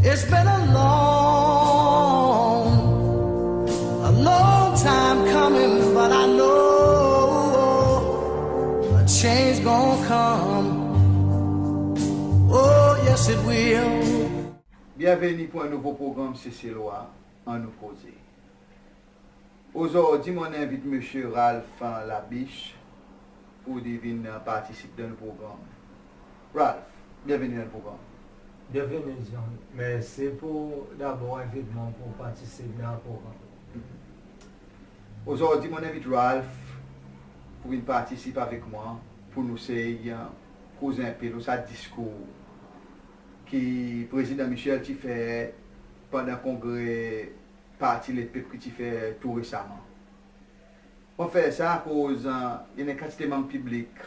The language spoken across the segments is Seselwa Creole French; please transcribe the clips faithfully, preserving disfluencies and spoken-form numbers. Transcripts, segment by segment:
It's been a long, a long time coming, but I know a change gonna come. Oh, yes, it will. Byenveni pour en nouvo progranm Seselwa Annou Koze. Ozordi mon envit Msye Ralph Labiche pour li vin partisip dan nou progranm. Ralph, byenveni dan nou progranm. Byenveni, John. Mersi pour dabor envit mwan pour partisip dan progranm. Ozordi mon envit Ralph pour vin partisip avek mwan pour nou sey koz en pe lo sa diskour ki Prezidan Michel ti fer pandan kongre Parti Lepep ki ti fer tou resaman. Mon fer sa akoz i annan en kantite manm piblik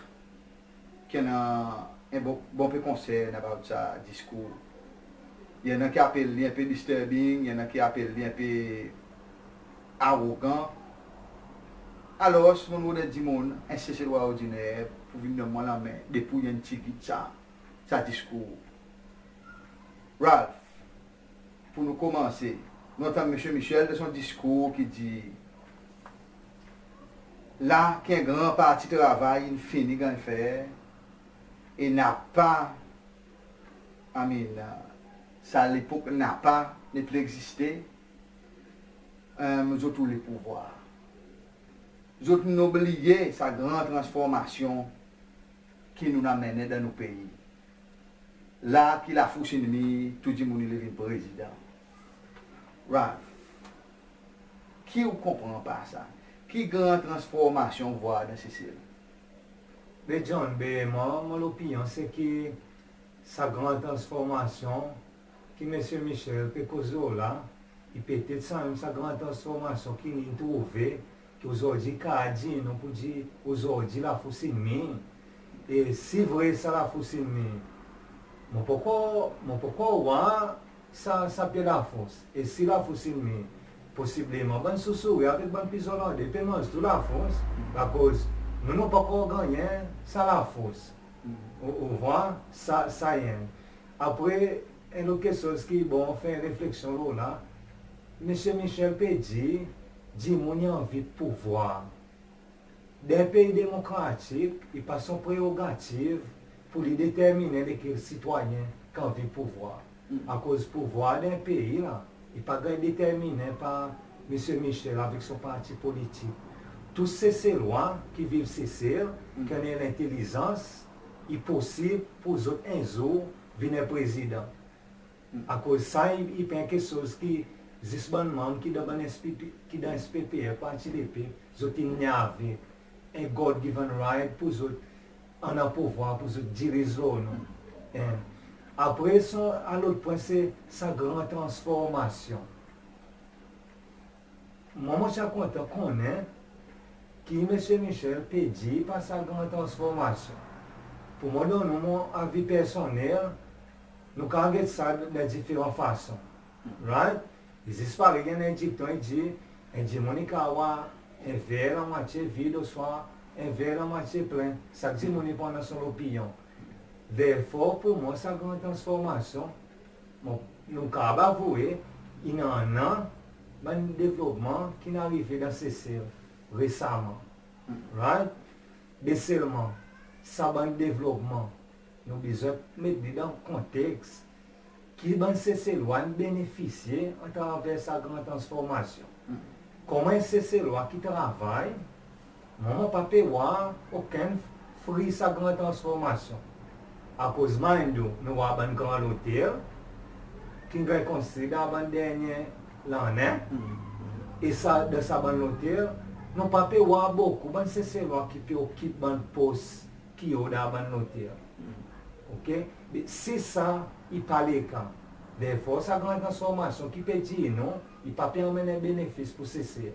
ki annan en bon, bon pe konsern about sa diskour. I annan ki apel li en pe disturbing, i annan ki apel li en pe arogan. Alors mon vle dir mon, en Seselwa ordiner, pour vin donn mwan lanmen depi en ti git sa, sa diskour. Ralph, pour nou konmanse, nou antann Msye Michel dan son diskour ki dir la ki en gran parti travay in fini ganny fer, e napa, I mean, sa lepok napa, nepli egziste, zot oule pouvwar. Zot in oubliye sa gran transformasyon ki nou'n anmennen dan nou pei. La ki lafous in mir, tou dimoun i le vin prezidan. Ralph, ki ou konpran par sa? Ki gran transformasyon ou vwar dan Sesel? Be John, be mwan, mon lopinyon se ki sa gran transformasyon ki Msye Michel pe koz lo la, i petet sanmenm sa gran transformasyon ki li'n trouve, ki ozordi i kapab dir nou pour dir ozordi lafous in mir. E si vre sa lafous in mir, mon pa ankor, mon pa ankor war sa, sa pye lafous. E si lafous in mir, posibleman bann sousouri avek bann pizolande pe manz tou lafous, akoz nou, nou pa ankor gannyen sa lafous. Ou, ou vwar, sa, sa enn. Apre, en lot keksoz ki bon fer refleksyon lo la, Msye Michel pe dir, dimoun i anvi pouvwar. Dan en pei demokratik, i pa son prerogativ pour li determinen lekel sitwayen ki anvi pouvwar. Akoz pouvwar dan en pei la, i pa ganny determinen par Msye Michel avek son parti politik. Tou Seselwa ki viv Sesel, ki annan lentelizans, i posib pour zot en zour vin en prezidan. Akoz sa i, i pa en keksoz ki zis bann manm ki dan bann S P P, ki dan S P P F, Parti Lepep, zot in ni avek. En God given right pour zot annan pouvwar pour zot diriz lo nou. En. Apre sa, en lot pwen se sa gran transformasyon. Mwan, mon ti a kontan konnen ki Msye Michel pe dir par sa gran transformasyon. Pour mwan, donn ou mon avi personnel, nou kapab get sa dan diferan fason. Right? I zis parey i annan en dikton i dir, en dimoun i kapab war en ver lanmwatye vid ouswa en ver lanmwatye plen. Sak dimoun i annan son lopinyon. Therefore, pour mwan, sa gran transformasyon, bon, nou kapab avwe, i annan bann devlopman ki'n arive dan Sesel resaman. Right? Be selman, sa bann devlopman, nou bezwen met li dan konteks ki bann Seselwa in benefisye atraver sa gran transformasyon. Konman en Seselwa ki travay, mwan, mon pa pe war okenn fri sa gran transformasyon. Akoz mind you, nou war bann gran lotel ki'n ganny konstri dan bann dernyen lannen. E sa, dan sa bann lotel, nou pa pe war bokou bann Seselwa ki pe okip bann pos ki o dan bann lotel. Oke? Be si sa i pa leka, therefore sa gran transformasyon ki pe dir nou, i pa pe anmenn en benefis pour Sesel.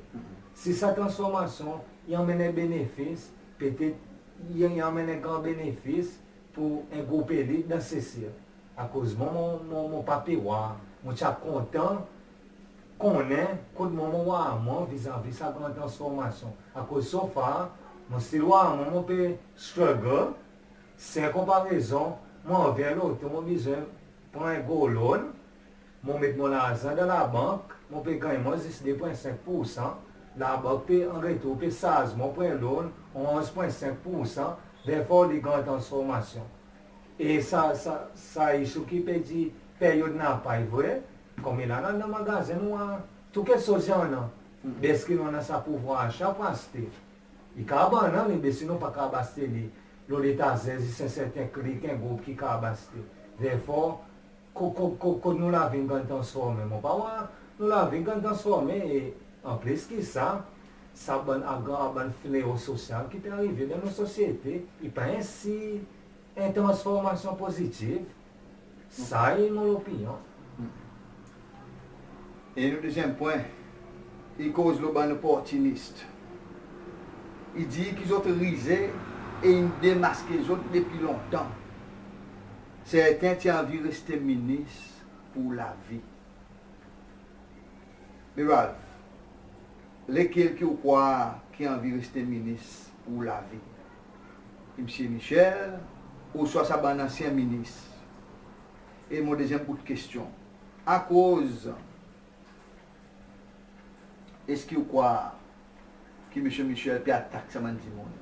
Si sa transformasyon i anmenn en benefis, petet i, i anmenn en gran benefis pour en group elit dan Sesel. Akoz mwan, mon, mon, mon pa pe war, mon ti a kontan konnen kot mwan, mon war mwan vizavi sa gran transformasyon. Akoz so far, mon stil war mwan, mon pe struggle. San konparezon, mon anvi en loto, mon bezwen pran en gro loan. mon met mon larzan dan labank, mon pe ganny mwan zis de pwen senk poursan, labank pe an retour pe sarz mwan pwen loan onz pwen senk poursan, therefore li gran transformasyon. E sa, sa, sa issue ki pe dir peryod napa, i vre, konmela nou al dan magazen nou war tou keksoz i annan. Be eski nou annan sa pouvwar acha pour aste? I kapab annan li, be si nou pa kapab aste li, lo letazer zis en serten klik, en group ki kapab aste. Therefore, ko, ko, ko, kot nou lavi in ganny transformen? Mon pa war nou lavi in ganny transformen. E anplis ki sa, sa bann agra, bann fleo sosyal ki pe arive dan nou sosyete, i pa ensir en transformasyon pozitiv. Sa i mon lopinyon. E nou dezyenm pwen, i koz lo bann oportinis. I dir ki zot rize e in demaske zot depi lontan. Serten ti anvi reste minis pour lavi. Me Ralph, lekel ki ou krwar ki anvi reste minis pour lavi? Msye Michel, ouswa sa bann ansyen minis? E mon dezyenm bout kestyon, akoz eski ou krwar ki Msye Michel pe atak sa bann dimoun?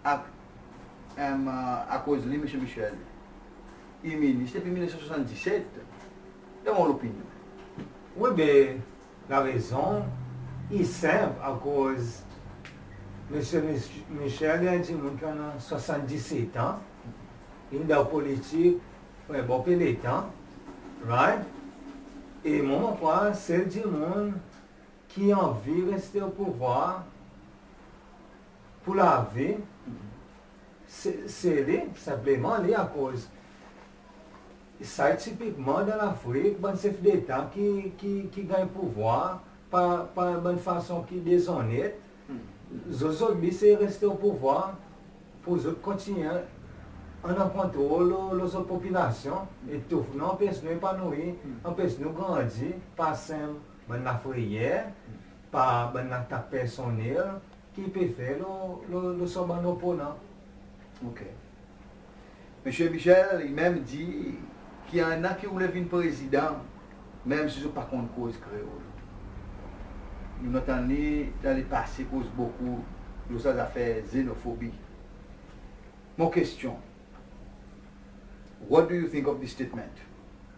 A, em, akoz li, Msye Michel, i minis depi mil nef san swasanndiset, dan mon lopinyon. Wi, be, larezon i senp, akoz Msye Mich-, Michel i en dimoun ki annan swasanndiset an, in dan politik pour en bon pe letan, right? E mwan mon krwar sel dimoun ki anvi reste o pouvwar pour lavi, se, se li, senpleman li, akoz sa i tipikman dan Lafrik, bann sef deta ki, ki, ki ganny pouvwar par, par bann fason ki dezonnet. Zot, zot bi se reste o pouvwar pour zot kontinyen annan kontrol lo, lo zot popilasyon, e toufrenan anpes nou epanouir, anpes nou grandi par senp bann lafreyer, par bann latak personnel ki pe fer lo, lo, lo son bann oponan. OK. Msye Michel, i menm dir ki annan ki oule vin prezidan, menm si zot pa konn koz kreol. Nou'n antann li dan lepase koz bokou lo sa zafer zenofobi. Mon kestyon, what do you think of this statement?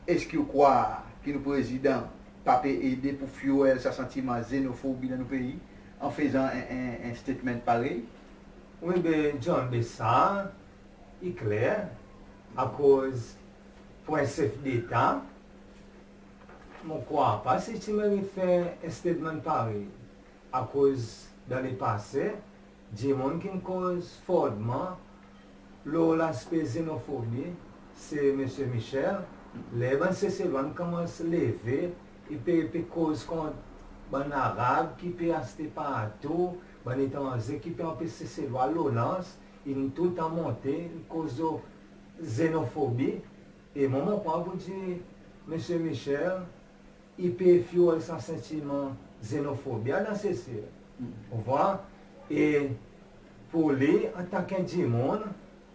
Eski ou krwar ki nou prezidan pa pe ede pour fuel sa santiman zenofobi dan nou pei, an fezan en, en, en statement parey? Wi, be, John, be sa i kler, akoz pour en sef deta, mon krwar pa si i ti merit fer en statement parey, akoz dan lepase, dimoun ki'n koz fortman lo laspe zenofobi, se Msye Michel. Ler bann Seselwa in konmans leve, i pe, pe koz kont bann Arab ki pe aste partou, bann etranze ki pe anpes Seselwa al lo lans, in toultan monte, i koz zenofobi. E mwan mon krwar pour dir Msye Michel i pe fuel sa santiman zenofobi dan Sesel. Ou war? E pour li, antanki en dimoun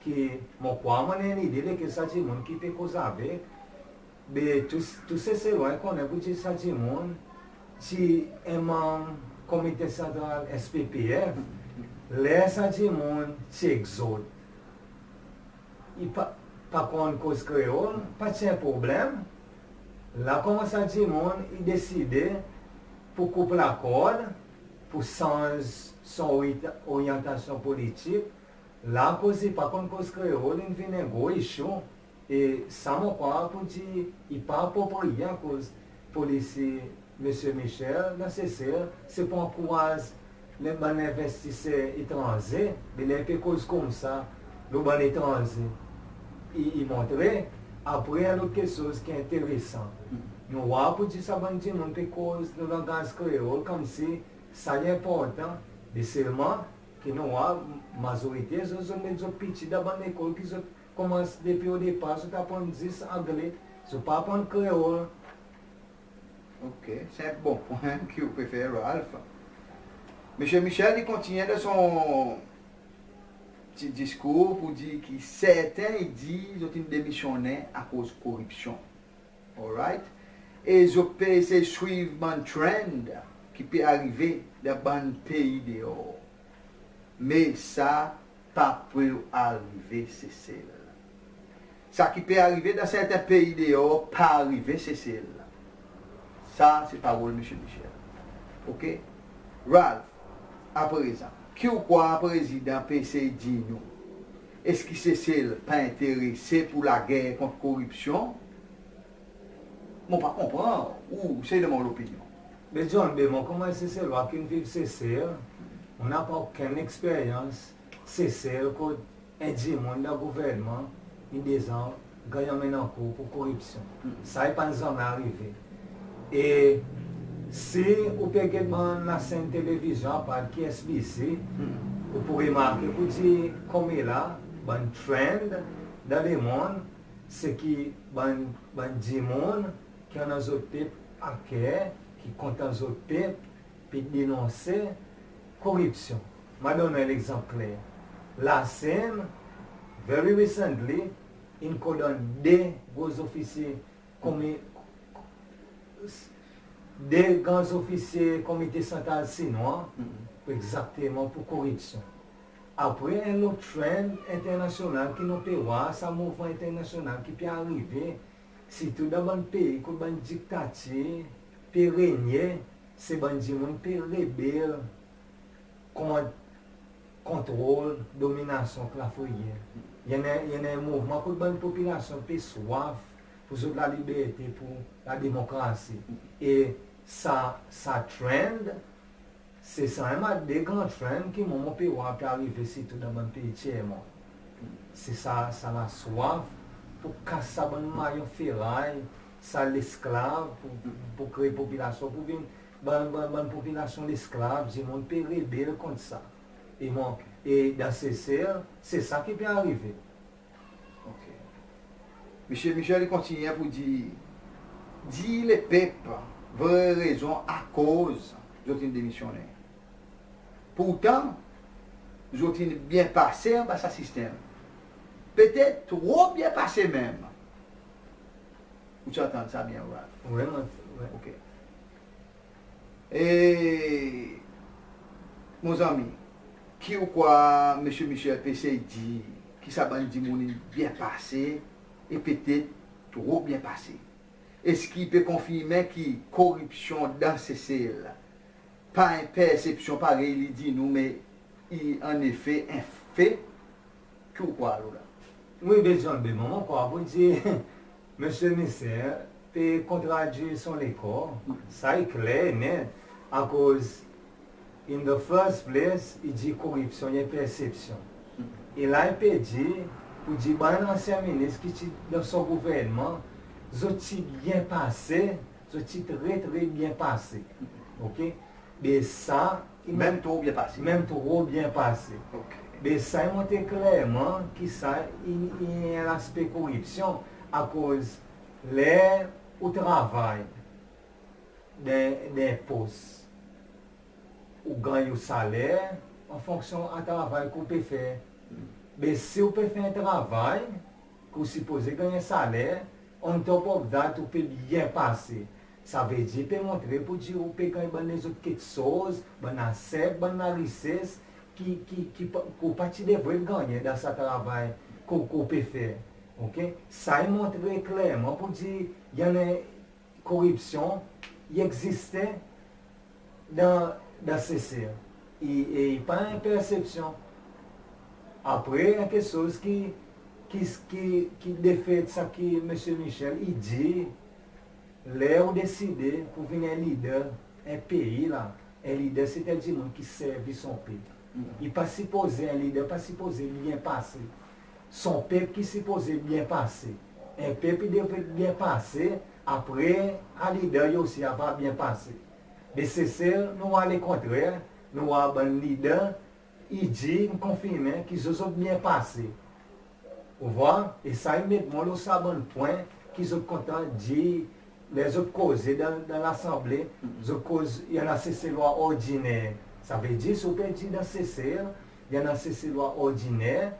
ki, mon krwar mon annan en lide lekel sa dimoun ki pe koz avek, be tou, tou Seselwa i konnen pour dir sa dimoun ti en manm Komite Santral S P P F, ler sa dimoun ti egzot, i pa, pa konn koz kreol, pa ti en problenm. La konman sa dimoun i deside pour koup lakord, pour sanz son orita-, oryantasyon politik, la akoz i pa konn koz kreol, in vin en gro issue. E sa mon krwar pour dir i pa apropriye, akoz polisi Msye Michel dan Sesel, se pour ankouraz le, bann envestiser etranze, be ler i pe koz koumsa lo bann etranze, i, i montre apre en lot keksoz ki enteresan. Nou war pour dir sa bann dimoun pe koz lo langaz kreol, konmsi sa i enportan, be selman ki nou war mazorite zot, zot met zot piti dan bann lekol ki zot konmans depi o depar, zot aprann zis angle, zot pa aprann kreol. OK, se en bon pwen ki ou pe fer, Ralph. Msye Michel i kontinyen dan son pti diskour pour dir ki serten i dir zot in demisyonnen akoz koripsyon. Alright? e zot pe esey swiv bann trend ki pe arive dan bann pei deor. Me sa pa pou arive Sesel. Sa ki pe arive dan serten pei deor pa arive Sesel. Sa se parol Msye Michel. Oke? Ralph, aprezan, ki ou krwar Prezidan pe esey dir nou? Eski Sesel pa enterese pour lager kont koripsyon? Mon pa konpran, ou se donn mon lopinyon. Me John, be mwan konman Seselwa ki'n viv Sesel, mon napa okenn eksperyans Sesel kot en dimoun dan gouvernman in deza ganny anmenn ankour pour koripsyon. Sa i pa'n zanmen arive. E si ou pe get bann lasenn televizyon apar ki S B C, ou pou remarke pour dir konmela bann trend dan lemonn, se ki bann, bann dimoun ki annan zot pep aker, ki kontan zot pep, pe denonse koripsyon. Mon a donn ou en legzanp kler. Lasenn, very recently, in kondann de gro zofisye komi-, de gran zofisye Komite Santral Sinwa, egzakteman pour koripsyon. Apre, en lot trend enternasyonal ki nou pe war, sa mouvman enternasyonal ki pe arive, sirtou dan bann pei kot bann diktatir pe renye, se bann dimoun pe rebel kont kontrol, dominasyon ek lafreyer. I annan, i annan en mouvman kot bann popilasyon pe swaf pour zot laliberte, pour lademokrasi. E sa, sa trend, se sa menm de gran trend ki mwan mon pe war pe arive sirtou dan bann pei tyer monn. Se sa, sa laswaf pour kas sa bann mayon feray, sa lesklav, pour, pour kree popilasyon, pour vin bann, bann, bann popilasyon lesklav, dimoun pe rebel kont sa. E mwan, e dan Sesel, se sa ki pe arive. Oke. Msye Michel i kontinyen pour dir, dir lepep vre rezon akoz zot in demisyonnen. Pourtan, zot in byen pase anba sa sistenm. Petet tro byen pase menm. Ou ti antann sa byen, Ralph? Wi, mon, wi. Oke. E, mon zanmi, ki ou krwar Msye Michel pe esey dir, ki sa bann dimoun in byen pase, e petet tro byen pase? Eski i pe konfirmen ki koripsyon dan Sesel pa en persepsyon parey li dir nou, me i annefe en fe? Ki ou krwar lo la? Wi, be John, be mwan mon krwar pour dir Msye Michel pe kontradi son lekor. Sa i kler e net, akoz in the first place, i dir koripsyon i en persepsyon. E la i pe dir, pour dir bann ansyen minis ki ti dan son gouvernman, zot ti byen pase, zot ti tre, tre byen pase. Oke? Be sa, menm tro byen pase. Menm tro byen pase. Oke. Be sa i montre klerman ki sa i, i en laspe koripsyon, akoz ler ou travay dan, dan pos, ou ganny ou saler an fonksyon a travay ki ou pe fer. Be si ou pe fer en travay, ki ou sipoze ganny en saler, on top of that, ou pe byen pase. Savedir pe montre pour dir ou pe ganny bann lezot keksoz, bann aset, bann larises ki, ki, ki pa, ki ou pa ti devret gannyen dan sa travay ki ou, ki ou pe fer. Oke? Sa i montre klerman pour dir i annan koripsyon i egziste dan, dan Sesel. E, e i pa en persepsyon. Apre, en keksoz ki, ki, ki, ki defet sa ki Msye Michel i dir, ler ou deside pour vin en lider en pei la, en lider se en dimoun ki servi son pep. I pa sipoze, en lider pa sipoze byen pase. Son pep ki sipoze byen pase. En pep i devret byen pase, apre a lider i osi ava byen pase. Me Sesel, nou war lekontrer, nou war bann lider, i dir, i konfirmen ki zot, zot byen pase. Ou war? E sa i met mwan lo sa bann pwen ki zot kontan dir, ler zot koze dan, dan Lasanble, zot koz i annan Seselwa ordiner. Savedir, si ou pe dir dan Sesel i annan Seselwa ordiner,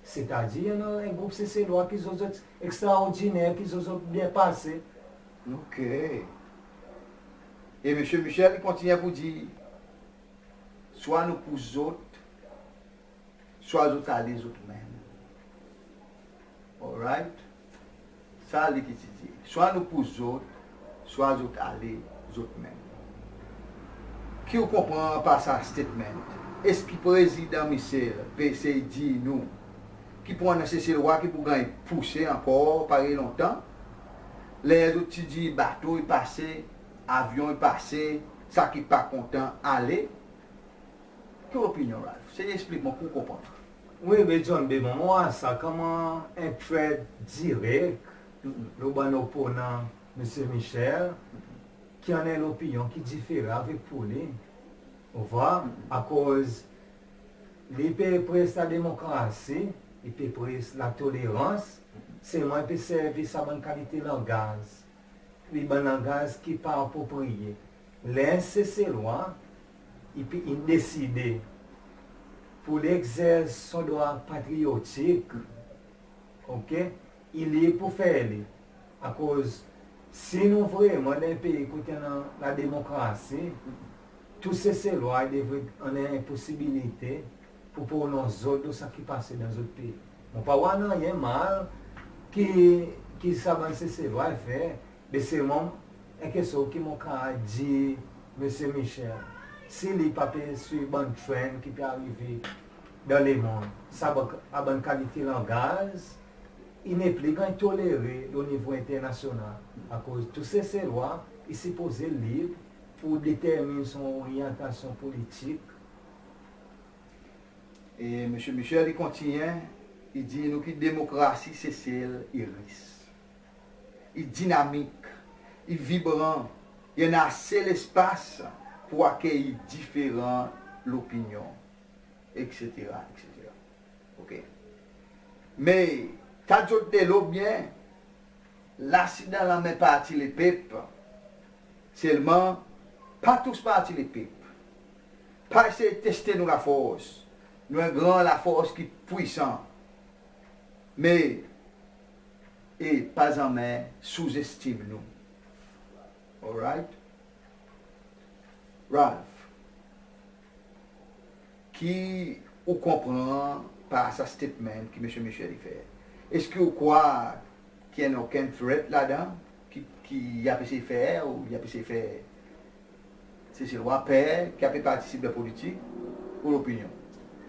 setadir i annan en group Seselwa ki zot, zot ekstraordiner, ki zot, zot byen pase. Oke. E Msye Michel i kontinyen pour dir, swa nou pous zot, swa zot ale zot menm. Alright? Sa li ki ti dir. Swa nou pous zot, swa zot ale zot menm. Ki ou konpran par sa statement? Eski Prezidan Michel pe esey dir nou ki pou annan Seselwa ki pou ganny pouse ankor parey lontan? Ler zot ti dir bato i pase, avyon i pase, sa ki pa kontan ale. Ki ou lopinyon, Ralph? Sey eksplik mwan ki ou konpran. Wi, be John, be mwan mon war sa konman en threat direk lo bann oponan Msye Michel ki annan en lopinyon ki diferan avek pour li. Ou war? Akoz li pe pres la demokrasi, i pe pres la tolerans, selman i pe servi sa bann kalite langaz, li bann langaz ki pa apropriye. Ler Seselwa i pe, i deside pour li egzers son drwa patriyotik, oke, i lib pour fer li. Akoz si nou vreman dan en pei kot i annan la demokrasi, tou Seselwa i devret annan posibilite pour pronons zot lo sa ki pase dan zot pei. Mon pa war nanryen mal ki, ki sa bann Seselwa i fer, be selman en keksoz ki mon kapab dir Msye Michel, si li pa pe swiv bann trend ki pe arive dan lemonn, sa bann, sa bann kalite langaz i nepli ganny tolere lo nivo enternasyonal. Akoz tou Seselwa i sipoze lib pour determin son oryantasyon politik. E Msye Michel i kontinyen, i dir nou ki demokrasi Sesel i ris, i dinamik, i vibran, i annan ase lespas pour akeyi diferan lopinyon, etsetera, etsetera. Oke. Me ta zot delo byen, lasidan lanmen Parti Lepep. Selman, pa tous Parti Lepep. Pa esey teste nou lafors. Nou en gran lafors ki pwisan. Me, e pa zanmen souzestim nou. Alright? Ralph, ki ou konpran par sa statement ki Msye Michel i fer? Eski ou krwar ki i annan okenn threat ladan ki, ki i ap esey fer, ou i ap esey fer Seselwa per, ki ap partisip dan politik? Ou lopinyon?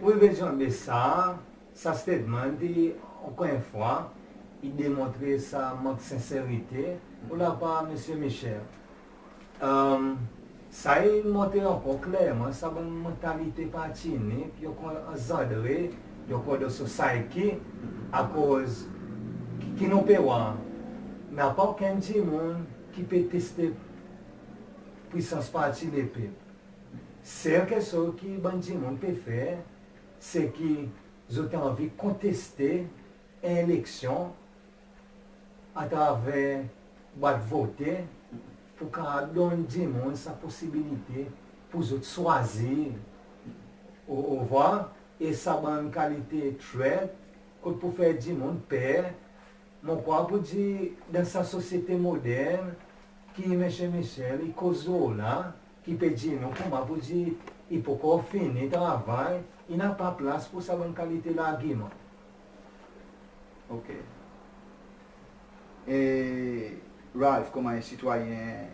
Wi, be John, be sa, sa statement i, ankor en fwa, i demontre sa mank senserite lo lapar Msye Michel. Sa i montre ankor klerman sa bann mantalite parti inik i ankor anzandre, i ankor dan son psyche, akoz ki, ki nou pe war, napa okenn dimoun ki pe teste pwisans Parti Lepep. Sel keksoz ki bann dimoun pe fer, se ki zot anvi konteste en eleksyon atraver bwat vote pour kapab donn dimoun sa posibilite pour zot swazir. Ou, ou war, e sa bann kalite threat kot pour fer dimoun per, mon krwar pour dir dan sa sosyete modern ki Msye Michel i koz lo la, ki pe dir nou koman pour dir i pa ankor fini travay, i napa plas pour sa bann kalite largiman. Oke. E Ralph, koman en sitwayen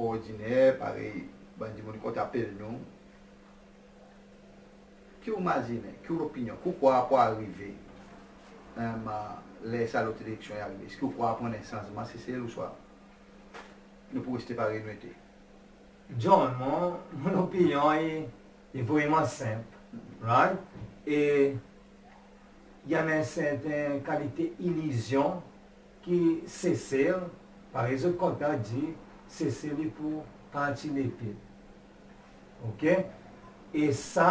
ordiner, parey bann dimoun i kontan apel nou, ki ou mazinen, ki ou lopinyon, ki ou krwar pour arive, em, ler sa lot eleksyon i arive? Eski ou krwar pour annan en sanzman Sesel ouswa nou pou reste parey nou ete? John, mon, mon lopinyon i, i vreman senp, right? E i annan en serten kalite ilizyon ki Sesel, parey zot kontan dir, Sesel i pour Parti Lepep. Oke? E sa,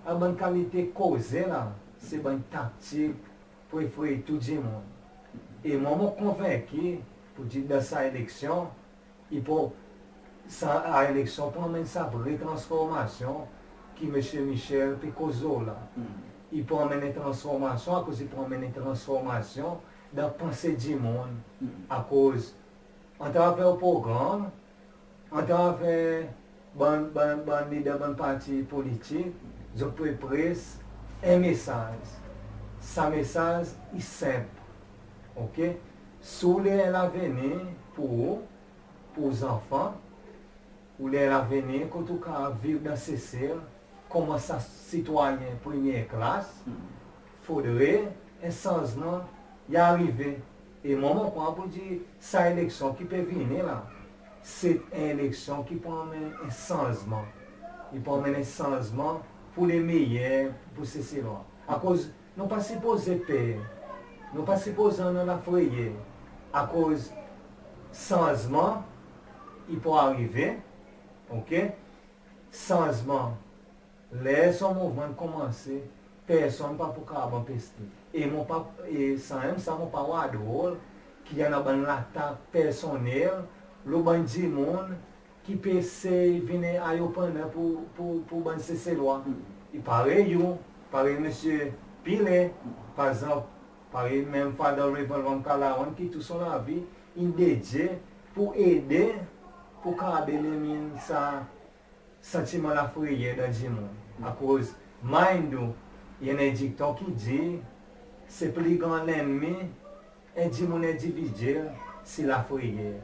sa bann kalite koze la, se bann taktik pour efrey tou dimoun. E mwan, mon konvenki pour dir dan sa eleksyon, i pou, sa eleksyon pou anmenn sa vre transformasyon ki Msye Michel pe koz lo la. I pou anmenn en transformasyon, akoz i pou anmenn en transformasyon dan panse dimoun. Akoz, atraver progranm, Atraver bann, bann, bann lider bann parti politik, zot pe pres en mesaz. Sa mesaz i senp, oke? Si ou le lavenir pour ou, pour zanfan, ou le lavenir kot ou kapab viv dan Sesel, konman sa sitwayen premye klas, fodre en sanzman i arive. E mwan mon krwar pour dir sa eleksyon ki pe vini la, se en eleksyon ki pou anmenn en sanzman. I pou anmenn en sanzman pour le meyer pour Seselwa. Akoz nou pa sipoze per, nou pa sipoze annan lafreyer. Akoz sanzman i pou arive, oke? Sanzman, ler son mouvman konmanse, personn pa pou kapab anpes li. E mon pa, e sanmenm sa mon pa war drol ki i annan bann latak personnel lo bann dimoun ki pe esey vin ayopannan pour, pour, pour bann Seselwa. I parey ou, parey Msye Pillay, par egzanp, parey menm Father Reverend Ramkalawan ki tou son lavi in dedye pour ede, pour kapab elimin sa santiman lafreyer dan dimoun. Akoz, mind ou, i annan en dikton ki dir, se pli gran lennmi en dimoun endividyel, se lafreyer.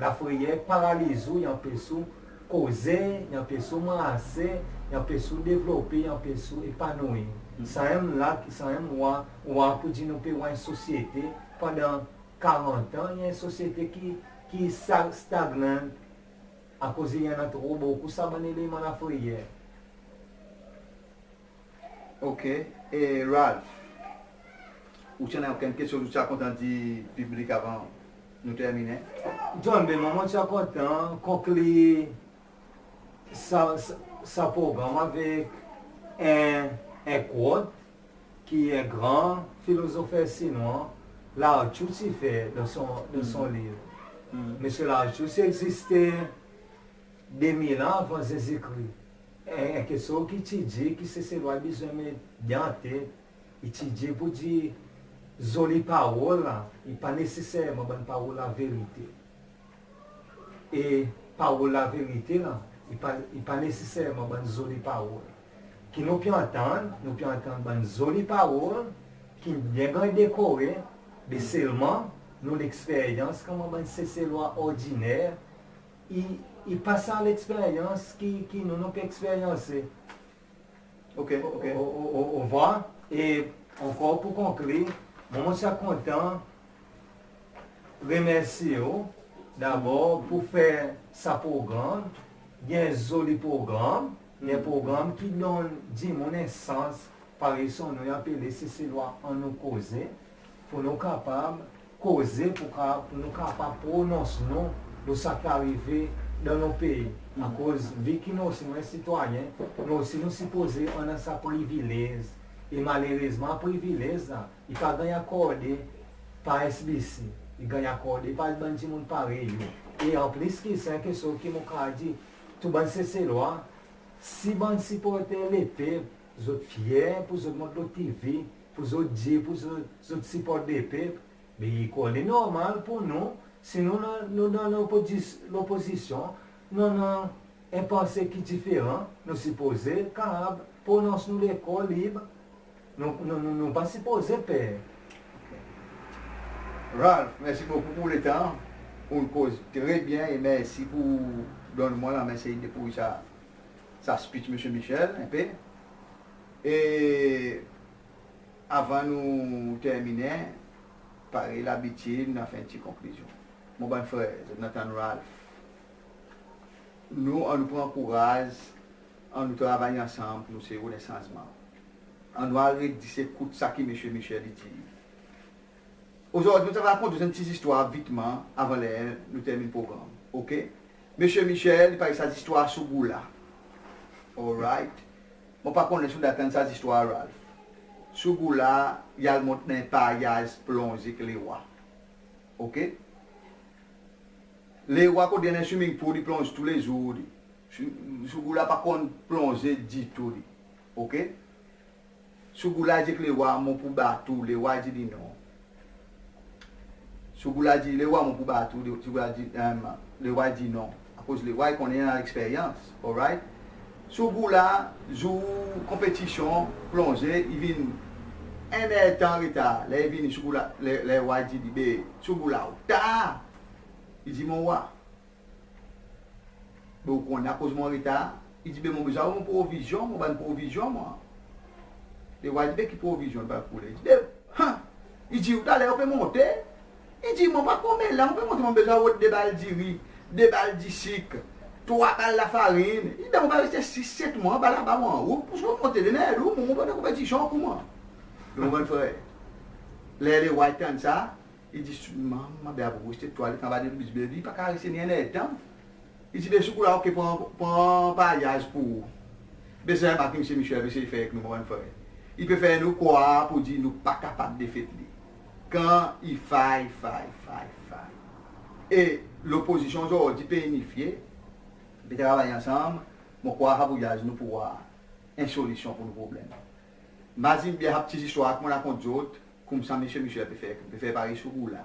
Lafreyer paraliz ou, i anpes ou koze, i anpes ou marse, i anpes ou devlope, i anpes ou epanouir. Sanmenm la, sanmenm war, war pour dir nou pe war en sosyete pandan karant an, i en sosyete ki, ki sta-, stagnant, akoz i annan tro bokou sa bann eleman lafreyer. Oke. E Ralph, ou ti annan okenn keksoz ou ti a kontan dir piblik avan nou terminen? John, be mwan mon ti a kontan konklir sa, sa, sa progranm avek en, en quote ki en gran filozofer sinwa, Lao Tzu ti fer dan son, dan son liv. Msye Lao Tzu ti egziste de mil an avan Zezikri. En, en keksoz ki ti dir ki Seselwa i bezwen met dan tet, i ti dir pour dir zoli parol la, i pa neseserman bann parol laverite. E parol laverite la, i pa, i pa neseserman bann zoli parol. Ki nou pe antann, nou pe antann bann zoli parol, ki byen ganny dekore, be selman nou leksperyans konman bann Seselwa ordiner, i, i pa sa leksperyans ki, ki nou, nou pe eksperyanse. Oke, oke. O, o, o, o, ou war. E ankor pour konklir, mwan mon ti a kontan remersye ou dabor pour fer sa progranm, en zoli progranm, en progranm ki donn dimoun en sans, parey son non i apele Seselwa Annou Koze, pour nou kapab koze, pour ka-, pour nou kapab pronons nou lo sa ki arive dan nou pei. Akoz vi ki nou osi nou en sitwayen, nou osi nou sipoze annan sa privilez. E malerezman, privilez la, i pa ganny akorde par S B C, i ganny akorde par bann dimoun parey ou. E anplis ki sa, en keksoz ki mon kapab dir tou bann Seselwa, si bann siporter lepep, zot fyer pour zot mont lo TV, pour zot dir, pour zot, zot siport lepep, be i equally normal pour nou, si nou, nou, nou dan lopozis-, lopozisyon, nou annan en panse ki diferan, nou sipoze kapab pronons nou lekor lib, nou, nou, nou, nou pa sipoze per. Ralph, mersi bokou pour letan. Ou'n koz tre byen e mersi pour donn mwan lanmen sey depour sa, sa speech Msye Michel, en pe. E avan nou terminen, parey labitid, nou a fer en pti konklizyon. Mon bann frer, zot in antann Ralph. Nou, annou pran kouraz, annou travay ansanm pour nou sey rod en sanzman. Annou aret zis ekout sa ki Msye Michel i dir. Ozordi nou ti ava rakont zot en pti zistwar vitman avan ler nou termin progranm. Oke? Msye Michel i parey sa zistwar Sougoula. Alright. Mon pa konnen si ou'n tann sa zistwar, Ralph. Sougoula i al mont dan en paryaz plonze ek lerwa. Oke? Lerwa kot i annan swimming pool, i plonz toulezour li. Sou-, Sougoula pa konn plonze ditou li. Oke? Sougoula dir ek lerwa, mon pou bat ou, lerwa dir li non. Sougoula dir, lerwa, mon pou bat ou, Sougoula dir, em, lerwa dir non. Akoz Leroy i konnen, i annan leksperyans, alright? Sougoula, zour konpetisyon plonze, i vin en er tan an retar. Ler i vini Sougoula, Le, Leroy dir li, be, Sougoula, ou tar. I dir, mon wa, be ou konnen akoz mon an retar? I dir, be mon bezwen mon provizyon, mon bann provizyon mwan. Leroy dir, be ki provizyon, pa koule? I dir, be, han! I dir, ou taler ou pe monte? I dir, mon pa konbyen la, mon pe monte, mon bezwen rod de bal diri, de bal disik, trwa bal lafarin. I dir, be mon pa reste sis, set mwan anba laba mon, ou pou monte, demen ou, mon, mon pa dan konpetisyon koman? Ou konpran, frer? Ler Leroy tann sa, i dir, manman, be a pou reste trwa letan anba de bal, be li pa kapab reste ni en er tan. I dir, be Sougoula, ok, pran, pran paryaz pour ou. Be se sa ki Msye Michel pe esey fer ek nou, mon bann frer. I pe fer nou krwar pour dir nou pa kapab defet li. Kan i fay, fay, fay, fay. E lopozisyon ozordi pe inifye, pe travay ansanm, mon krwar sa pou dir nou pou war en solisyon pour nou problenm. Mazin byen sa pti zistwar ki mon rakont zot, koumsa Msye Michel pe fer, pe fer parey Sougoula.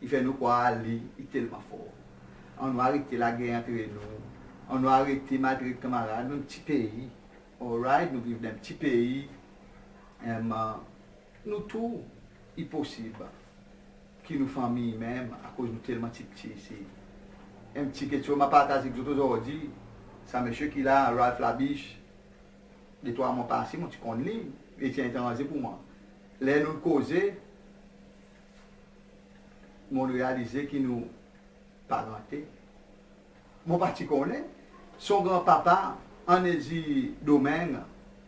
I fer nou krwar li, i telman for. Annou arete lager antre nou. Annou arete maltret kanmarad, nou pti pei. Alright, nou viv dan pti pei. Em, nou tou, i posib ki nou fanmir menm, akoz nou telman ptipti isi. En pti keksoz mon a partaze ek zot ozordi, sa msye ki la, Ralph Labiche, detrwa mwan pase, mon ti konn li, li ti en etranze pour mwan. Ler nou koze, mon realize ki nou parante. Mon pa ti konnen. Son granpapa, Anezi Domeng,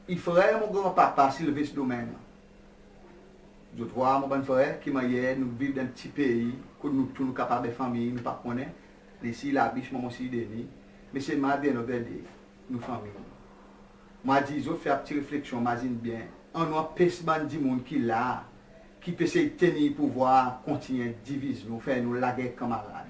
i frer mon granpapa, Silvest Domeng. Zot war, mon bann frer, ki mannyer nou viv dan pti pei, kot nou tou nou kapab en fanmir, nou pa konnen. Li Sir Labiche, mwan mon Sir Denis. Me selman at the end of the day, nou fanmir. Mon a dir zot, fer pti refleksyon, mazin byen. Annou anpes bann dimoun ki la, ki pe esey tenir pouvwar, kontinyen diviz nou, fer nou lager kanmarad.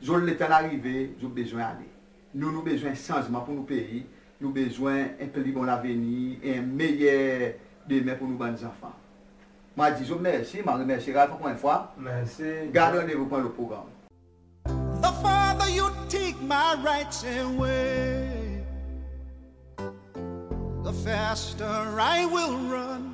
Zot letan in arive, zot bezwen ale. Nou, nou bezwen sanzman pour nou pei, nou bezwen en pli bon lavenir, en meyer demen pour nou bann zanfan. Mon a dir zot mersi, mon a remersye Ralph ankor en fwa. Mersi. Gard randevou pour en lot progranm. The farther you take my rights away, the faster I will run.